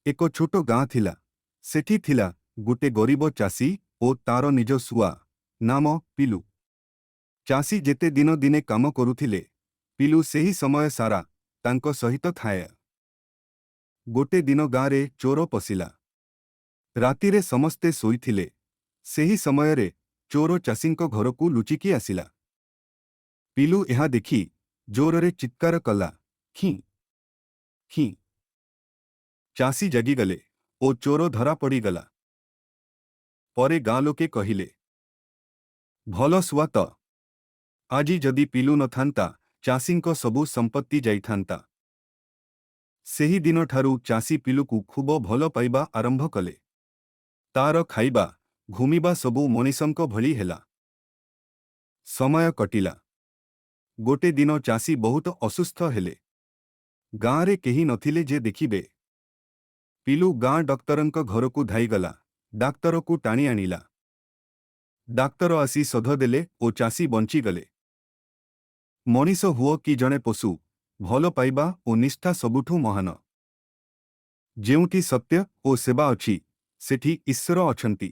ଏକ ଛୋଟ ଗାଁ ଥିଲା। ସେଠି ଥିଲା ଗୋଟେ ଗରିବ ଚାଷୀ ଓ ତାର ନିଜ ଶୁଆ, ନାମ ପିଲୁ। ଚାଷୀ ଯେତେ ଦିନ ଦିନେ କାମ କରୁଥିଲେ, ପିଲୁ ସେହି ସମୟ ସାରା ତାଙ୍କ ସହିତ ଥାଏ। ଗୋଟେ ଦିନ ଗାଁରେ ଚୋର ପଶିଲା। ରାତିରେ ସମସ୍ତେ ଶୋଇଥିଲେ। ସେହି ସମୟରେ ଚୋର ଚାଷୀଙ୍କ ଘରକୁ ଲୁଚିକି ଆସିଲା। ପିଲୁ ଏହା ଦେଖି ଜୋରରେ ଚିତ୍କାର କଲା, ଖି ଖି। ଚାଷୀ ଜାଗିଗଲେ ଓ ଚୋର ଧରା ପଡ଼ିଗଲା। ପରେ ଗାଁ ଲୋକେ କହିଲେ, ଭଲ ଶୁଆ ତ! ଆଜି ଯଦି ପିଲୁ ନଥାନ୍ତା, ଚାଷୀଙ୍କ ସବୁ ସମ୍ପତ୍ତି ଯାଇଥାନ୍ତା। ସେହି ଦିନଠାରୁ ଚାଷୀ ପିଲୁକୁ ଖୁବ ଭଲ ପାଇବା ଆରମ୍ଭ କଲେ। ତାର ଖାଇବା, ଘୁମିବା ସବୁ ମଣିଷଙ୍କ ଭଳି ହେଲା। ସମୟ କଟିଲା। ଗୋଟେ ଦିନ ଚାଷୀ ବହୁତ ଅସୁସ୍ଥ ହେଲେ। ଗାଁରେ କେହି ନଥିଲେ ଯେ ଦେଖିବେ। ପିଲୁ ଗାଁ ଡକ୍ତରଙ୍କ ଘରକୁ ଧାଇଗଲା, ଡାକ୍ତରକୁ ଟାଣି ଆଣିଲା। ଡାକ୍ତର ଆସି ଔଷଧ ଦେଲେ ଓ ଚାଷୀ ବଞ୍ଚିଗଲେ। ମଣିଷ ହୁଅ କି ଜଣେ ପଶୁ, ଭଲ ପାଇବା ଓ ନିଷ୍ଠା ସବୁଠୁ ମହାନ। ଯେଉଁଠି ସତ୍ୟ ଓ ସେବା ଅଛି, ସେଠି ଈଶ୍ୱର ଅଛନ୍ତି।